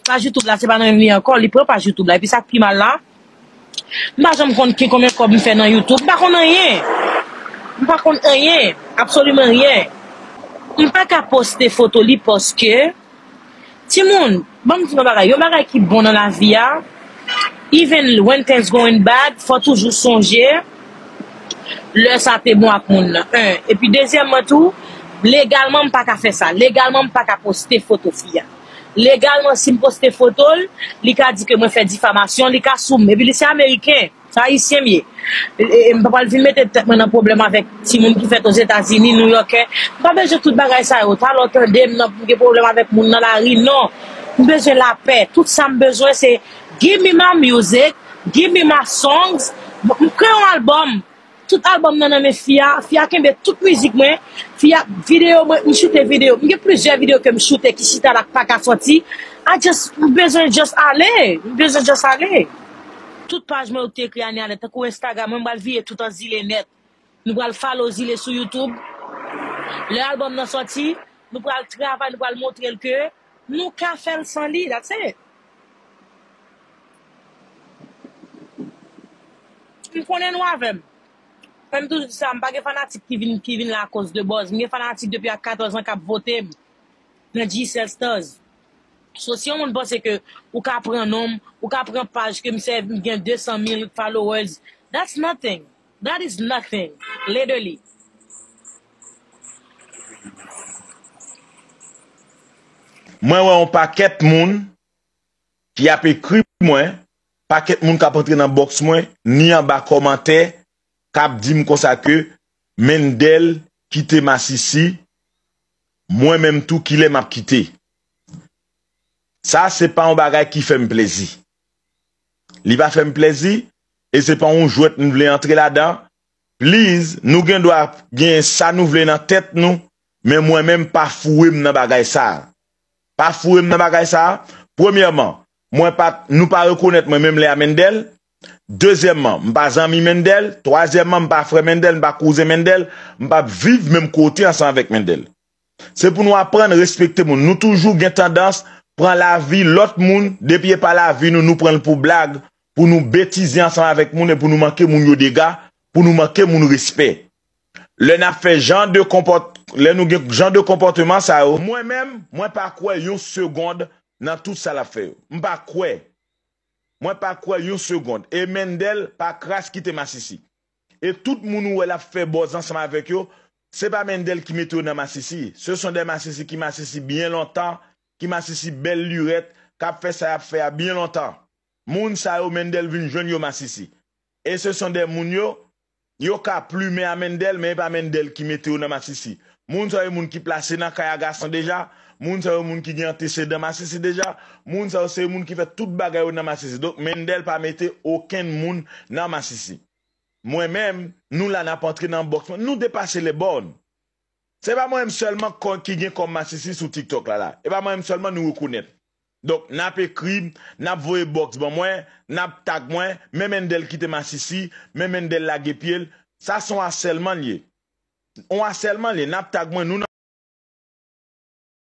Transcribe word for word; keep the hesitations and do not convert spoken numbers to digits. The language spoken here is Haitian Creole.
Paj YouTube la, se pa nan li ankò, li pran paj YouTube la. Epi sa k pi mal la, m pa janm konn ki konbyen kòb m fè nan YouTube. M pa konn anyen. M pa konn anyen. Absoliman anyen. M pa ka poste foto li paske, timoun, ban m di yon bagay. Yon bagay ki bon nan lavi a, even when things going bad, fò toujou sonje lè sa te bon ak moun nan. En. Epi dezyèmman tou, legalman m pa ka fè sa. Legalman m pa ka poste foto fi a. Legalman, si m poste foto l, li ka di ke mwen fè difamasyon, li ka sou m. Epi li se ameriken, se ayisyen m ye. E, e, m pa pral vin mete tèt mwen nan pwoblèm avèk timoun ki fèt Ozetazini, Nouyòkè. M pa bezwen tout bagay sa yo. Talè w tande m nan, m gen pwoblèm avèk moun nan lari, non. M bezwen lapè. Tout sa m bezwen, se give me my music, give me my songs. M, m kreye yon albòm. Tout albòm nan nan men fi a. Fi a kenbe tout mizik mwen. Fi a, videyo mwen, m choute videyo. M gen plizyè videyo ke m choute ki chita la k pa ka sòti. I just, m bezwen just ale. M bezwen just ale. Tout paj mwen yo ki te ekri ane a nèt, tankou Instagram mwen, m pral vire tout an zile nèt. Nou pral follow zile sou YouTube. Lè albòm nan sòti, nou pral travay, nou pral montre l ke nou ka fè l san li. That's it. M konnen nou avè m. Kòm m toujou di sa, m pa gen fanatik ki vin, ki vin la akoz de buzz. M gen fanatik depi a katòz an k ap vote m nan G Cell Stars. So, si yon moun panse ke ou ka pran non m, ou ka pran paj ke m sèvi, m gen de san mil followers, that's nothing. That is nothing, literally. Mwen wè yon pakèt moun ki ap ekri mwen, pakèt moun k ap antre nan bòks mwen, ni anba kòmantè, k ap di m konsa ke Mendel kite Masisi, mwen menm tou kilè m ap kite. Sa se pa yon bagay ki fè m plezi. Li pa fè m plezi, e se pa yon jwèt m vle antre ladan. Please, nou gen dwa gen sa nou vle nan tèt nou, men mwen menm pa foure m nan bagay sa. Pa foure m nan bagay sa. Premyèman, mwen pa, nou pa rekonèt mwen menm lè a Mendel. Dezyèmman, m pa zanmi Mendel. Twazyèmman, m pa frè Mendel, m pa kouzen Mendel. M p ap viv menm kote ansanm avèk Mendel. Se pou nou aprann respekte moun. Nou toujou gen tandans pran lavi lòt moun, depi e pa lavi nou, nou pran l pou blag, pou nou betize ansanm avèk moun e pou nou manke moun yo dega, pou nou manke moun respè. Lè n ap fè jan de konpòt, lè nou gen jan de konpòteman sa yo, mwen menm, mwen pa kwè yon segond nan tout sa l ap fè yo. M pa kwè. Mwen pa kwè yon segond. E Mendel pa kras kite Masisi. E tout moun ou wè l ap fè buzz ansanm avèk yo, se pa Mendel ki mete yo nan Masisi. Ce sont des Masisi ki Masisi byen lontan, ki Masisi bèl lirèt, k ap fè sa y ap fè a byen lontan. Moun sa yo, Mendel vin jwenn yo Masisi. E ce sont des moun yo, yo ka plimen a Mendel, men e pa Mendel ki mete yo nan Masisi. Moun sa yo moun ki plase nan kay a gason deja, moun sa yo moun ki gen antesedan Masisi deja, moun sa yo se moun ki fè tout bagay yo nan Masisi. Donk Mendel pa mete okenn moun nan Masisi. Mwen menm, nou la n ap antre nan bòks mwen, nou depase les bornes. Se pa mwen menm sèlman ki gen kòm Masisi sou TikTok la la. E pa mwen menm sèlman nou rekonèt. Donk, n ap ekri m, n ap voye bòks ban mwen, n ap tag mwen, men Mendel kite Masisi, men Mendel lage pye l. Sa se yon asèlman l ye. Yon asèlman l ye. N ap tag mwen, nou